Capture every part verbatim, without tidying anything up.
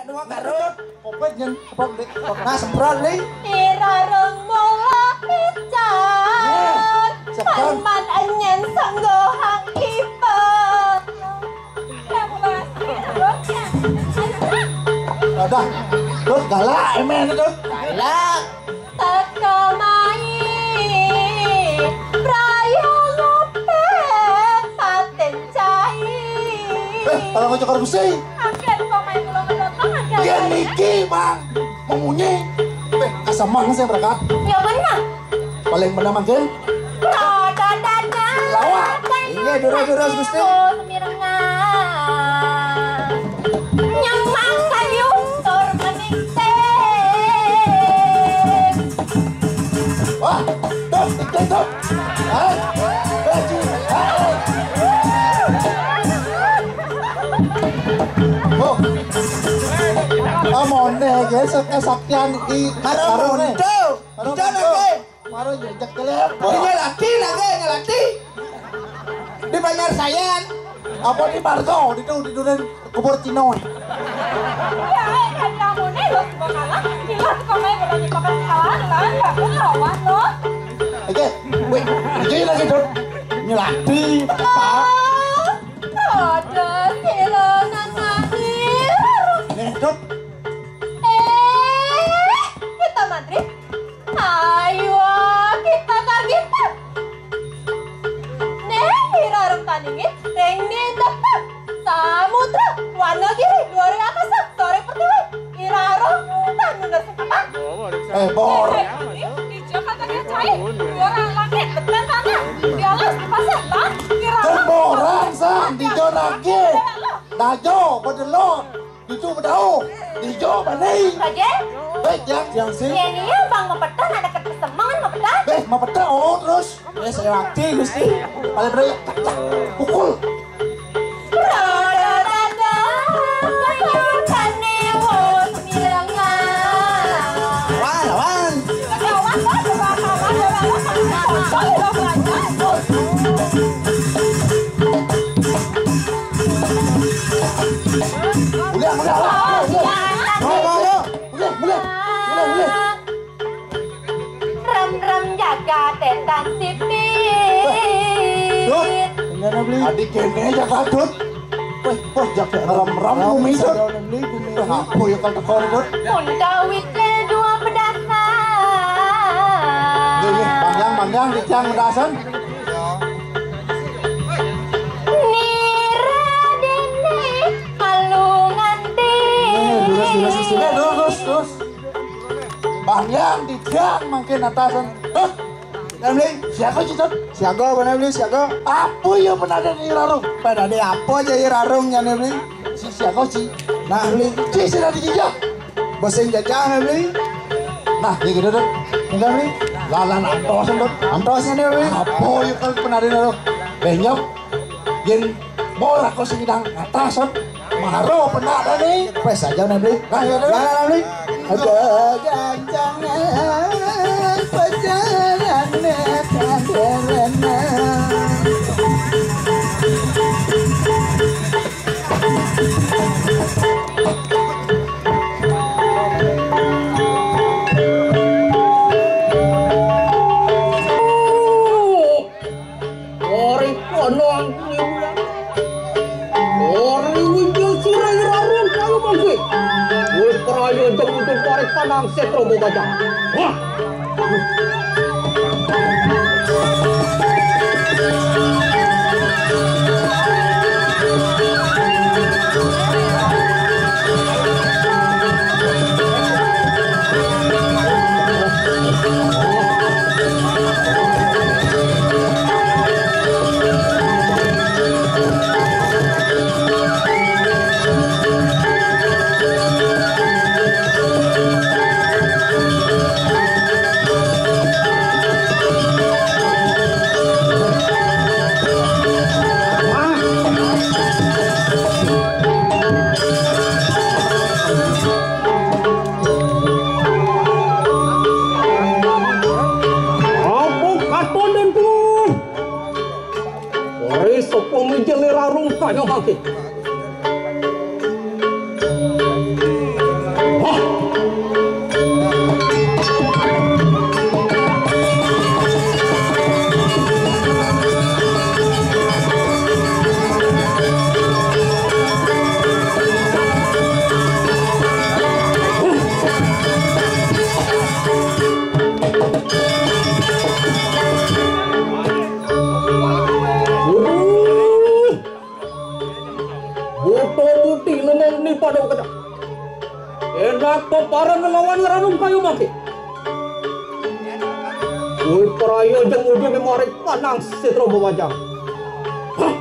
Kopet nyen, kepok, Dik. Nah, semprot, Dik. Ira reng mula pican. Nah, sekan. Paman enyen senggohang ipek. Ada. Terus galak, emen itu. Galak. Teka mai, praya ngopet paten cai. Eh, kalau ngocok karo Gusti. Akhir kok main kula ngedotong, akhir. Iya, niki, Bang. Memunyi. Eh, kasemang sih, mereka. Ya benar. Paling benar mangkin. Rodo dada. Lawa. Iya, durus, durus, Gusti. Mirengan. Nyemang kayu tur meningsih. Wah, tuh, tuh, tuh. Hai, baju, hai. Oh. Amone, guys, kesaktian i. Karo Karo ne. Monto. Karo Monto. Lagi. Karo jejak telepon. Ini lagi, lagi, ini lagi. Di Banjar Sayan. Apa di Margo? Di tu, di duren kubur Cino. Ya, eh, kan kamu nih, lo suka kalah. Gila, suka main bola nyepakan kesalahan, lawan bagus lawan lo. Oke, wih, ini lagi, Dut. Nyelati. Oh, ada sila nanani. Nih, Dut. Eh, kita Madrid. Ayo, kita target. Ning, ira rem taningin, ring ni depan. Samudra, Wanagiri, luar angkasa, sore pertiwi. Ira rem, tanun nasi apa? Eh, bor. Eh, di Jakarta dia cai, luar langit, betul tanah. Di alas, di pasar, bang. Ira rem. Kan boran, San, di Jonaki. Dajo, bedelon. Itu bedau. Dijo bani. Raja. Baik, yang yang sih. Ya, ini ya, Bang, mapetan, ada kertas semang, mapetan. Eh, mapetan, oh, terus. Ya, saya waktu, Gusti. Paling berat, tak, tak. Pukul. Rodo dada, kayu tane, wos mirengan. Lawan, lawan. Lawan, lawan, lawan, lawan, lawan. Udah, udah, udah, udah, udah. Mau, mau, mau. Udah, udah. Udah, udah. Rem-rem jaga tetan sipit. Duh, gimana, Bli? Adik kene jaga, Dut. Wah, wah, jaga rem-rem bumi, Dut. Jaga bumi, bumi. Wah, apa ya kalau tekor, Dut? Mun kawit le dua pedasan. Nih, nih, panjang, panjang, dicang pedasan. Nira dene malu nganti. Eh, terus, terus, terus. Eh, terus, terus, terus. Bang Yang di Yang makin atasan. Hah? Namli, siaga sih, Tot? Siaga, apa namli? Siaga. Apa ya penada ni rarung? Penada apa aja ya rarung ya namli? Si siaga sih. Nah, beli. Si sila di jejak. Bosen jajah namli. Nah, ya gitu, Tot. Enggak, beli. Lalan antos, Tot. Antosnya nih, beli. Apa ya kalau penada ni rarung? Benyok. Yen bola ko sing ndang atas, Sep. Maro penak dah ni. Wes aja, Bli. Nah, ya, dah. Lah, Bli. Ada gancangan pacaran, pacaran. Ori kono angkune wulan. Ori wujud sira ira rung kayu mangke. Wis praya jeng utuh paring panang setra babadan. Wah. Apa katon den tuh? Ore sapa mijil rarung kaya mangke. Paparan ngelawan ngerarung kayu mati. Woi, prayo jeng udi memori panang setro bawajang. Hah?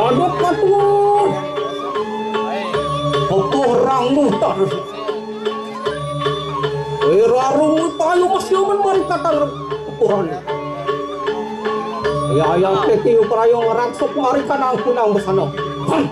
Aduh, patuh. Patuh rangguh tarus. Eh, rarung payu masih aman mari katan ukuran. Ya, ya, peti uparayo ngerangsuk mari kanang kunang besana. Han.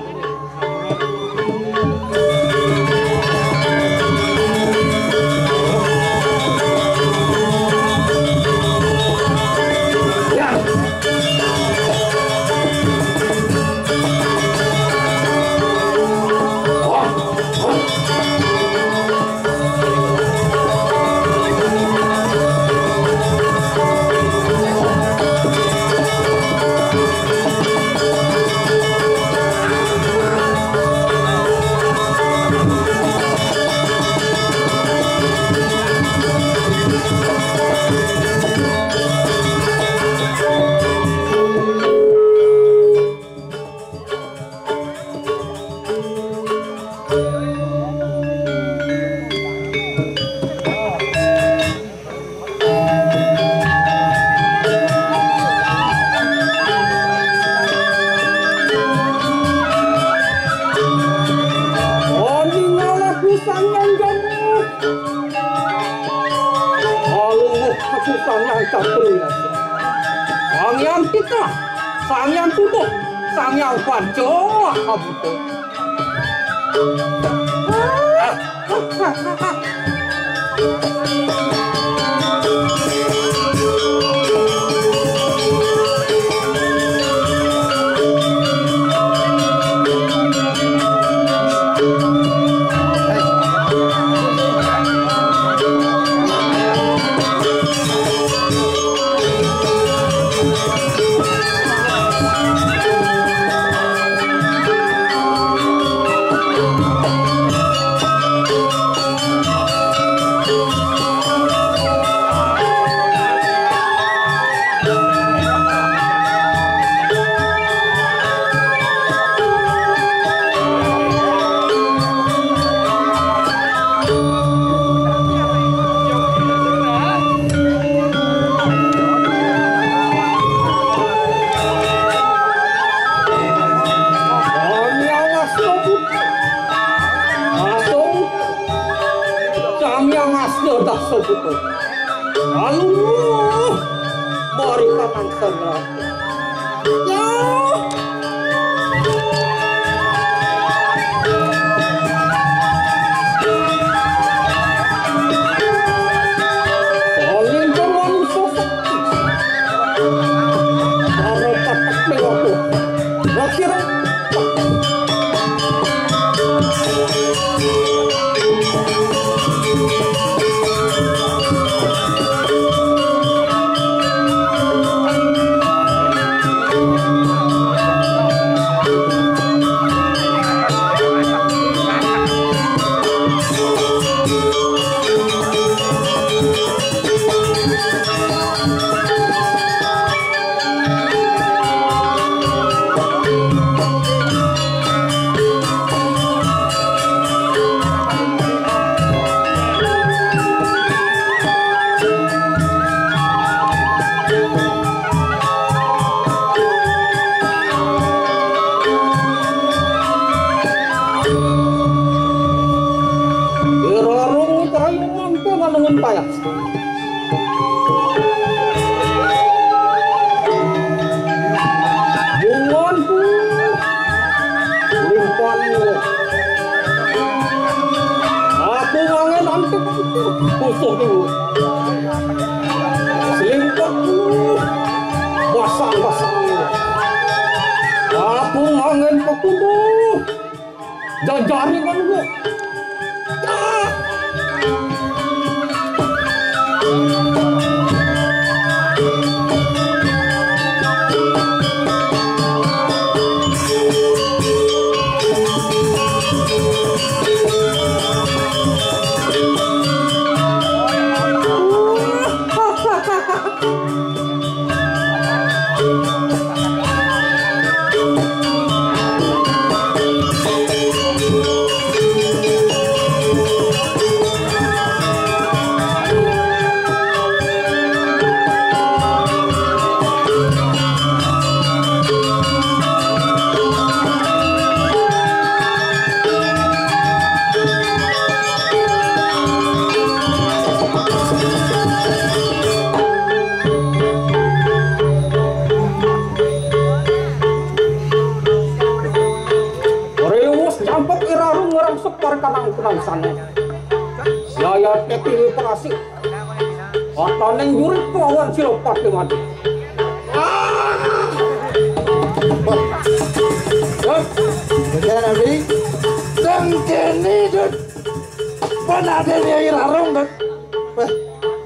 Aning alah ku Sang Hyang Jamu. Alungguh aku Sang Hyang Catur Yasa. Sang Hyang Titah, Sang Hyang Tuduh, Sang Hyang Panca Mahabuta. Sang Hyang Asna Dasa Putra. Aluh, mari paman sangrata. Ya. Paling manusia sakti. Para patek dewa. Rakira. Irarung kayungan panganangan payah. Bungan ku limpah. Aku mangen antuk pusuh dulu. Selimpah dulu. Basang-basang. Aku mangen pepuduh. Jajari manunggu. Ah! Sana. Yaya teti parasi. Ataning jurit kelawan Silopati mati. Wah. Dut. Dut. Dut. Dut. Dut. Panadene Nyai Rarung, Dut. Wah,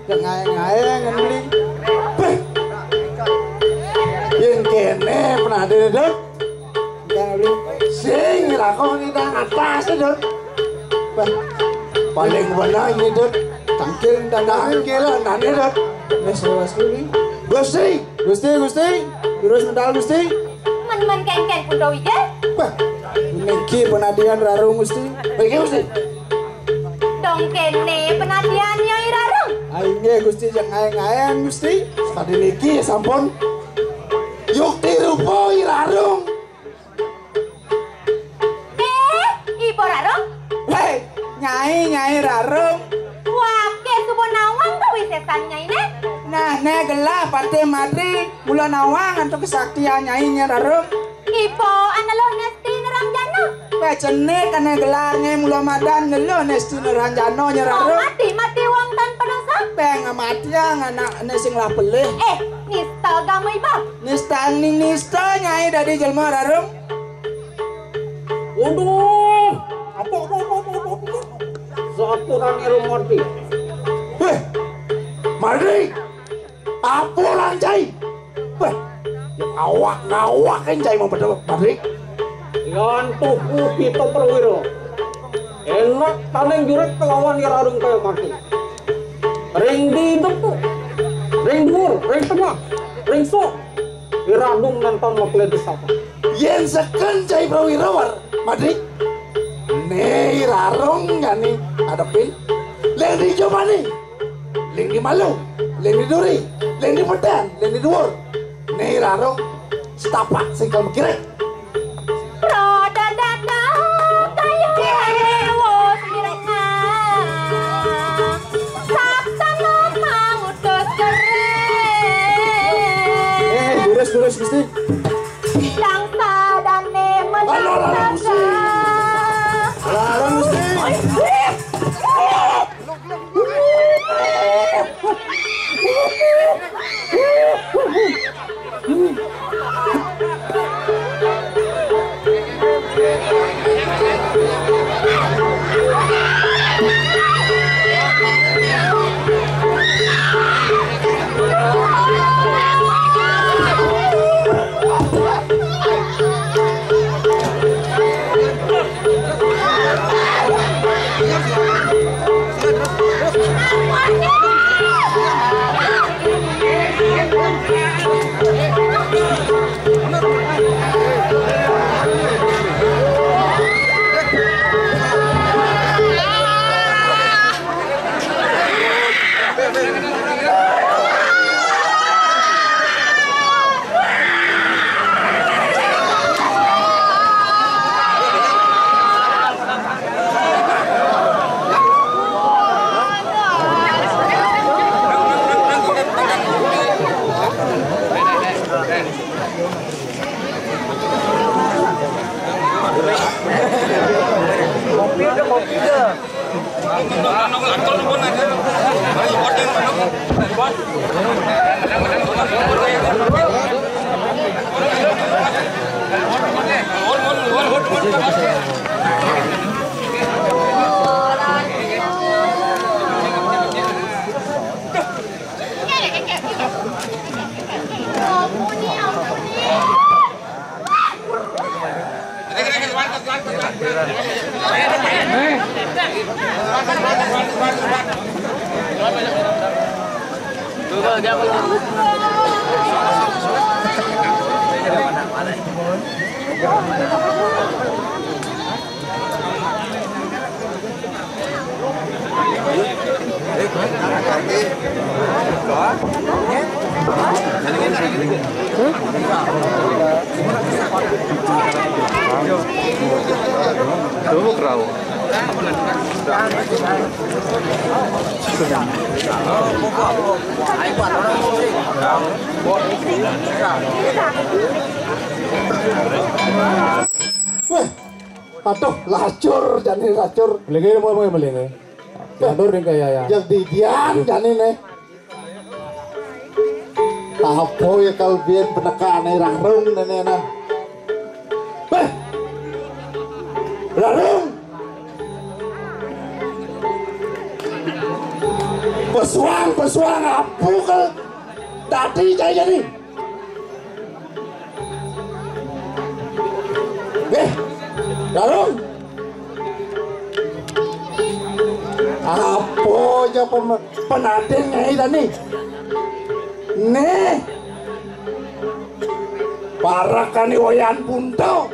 ngaé-ngaé ngén beli. Wah. Yén kéné panadene, Dut. Ngén beli. Sing lakon ngidang atas, Dut. Wah. Paling bener ini, Dut. Tangkil dan tangkil nane, Dut. Wis, wis, beli. Gusti. Gusti, Gusti. Terus mental, Gusti. Men-men kénkén Pundawijaya. Wah, niki panadian Rarung, Gusti. Niki, Gusti. Dong kéné panadian Nyai Rarung. Ah, inggih, Gusti, jangan ngaé-ngaé, Gusti. Tadi niki sampun. Yukti rupa I Rarung. Eh, Ibu Rarung? Hei, Nyai, Nyai Rarung. Waké suba nawang kawisésan Nyainé. Nah, né gelah Patih Madri, mula nawang antuk kesaktian Nyai, Nyai Rarung. Ibu aneluh Nesti Neranjana. Wah, cenit ané gelar Nyai mula madan neluh Nesti Neranjana, Nyai Rarung. Mati, mati wong tanpa dosa. Beng matiang anak né sing lah pelih. Eh, nista agama Ibu. Nista ning nista Nyai dadi jelma, Rarung. Waduh, apa, apa, apa, apa, apa, apa? Saturan Ira Madri. Wéh, Madri, apa lan cai? Wéh, awak ngawak kan cai mau pada Madri. Yan tuhu kita perwira. Enak taning jurit kelawan Ira Rarung kaya mati. Ring di depu, ring duur, ring tengah, ring sok. Ira Rarung nentang maklé disapa. Yén seken cai prawira war, Madri. Né Ira Rarung jani adepin. Leng di jumani. Leng di malu. Leng di duri. Leng di medan. Leng di duur. Né Ira Rarung setapak singkel makiring. Roda dada kayu lewo sirengah. Saksana mangutus gering. Eh, durus, durus, Gusti. Yang sadane menang. Alah, alah, Gusti. Alah, alah, Gusti. Wah, Aduh, lacur jani lacur. Melingin mau mau melingin. Diatur ning kaya ya. Yang didian jani nih. Apa ya kalau biar penekan nih rarung nenek nah. Beh. Rarung. Pesuang, pesuang apa kalau tadi kayak gini? Eh, lalu apa aja pem- penantin nyai tadi? Nih, parak kani wayan punto.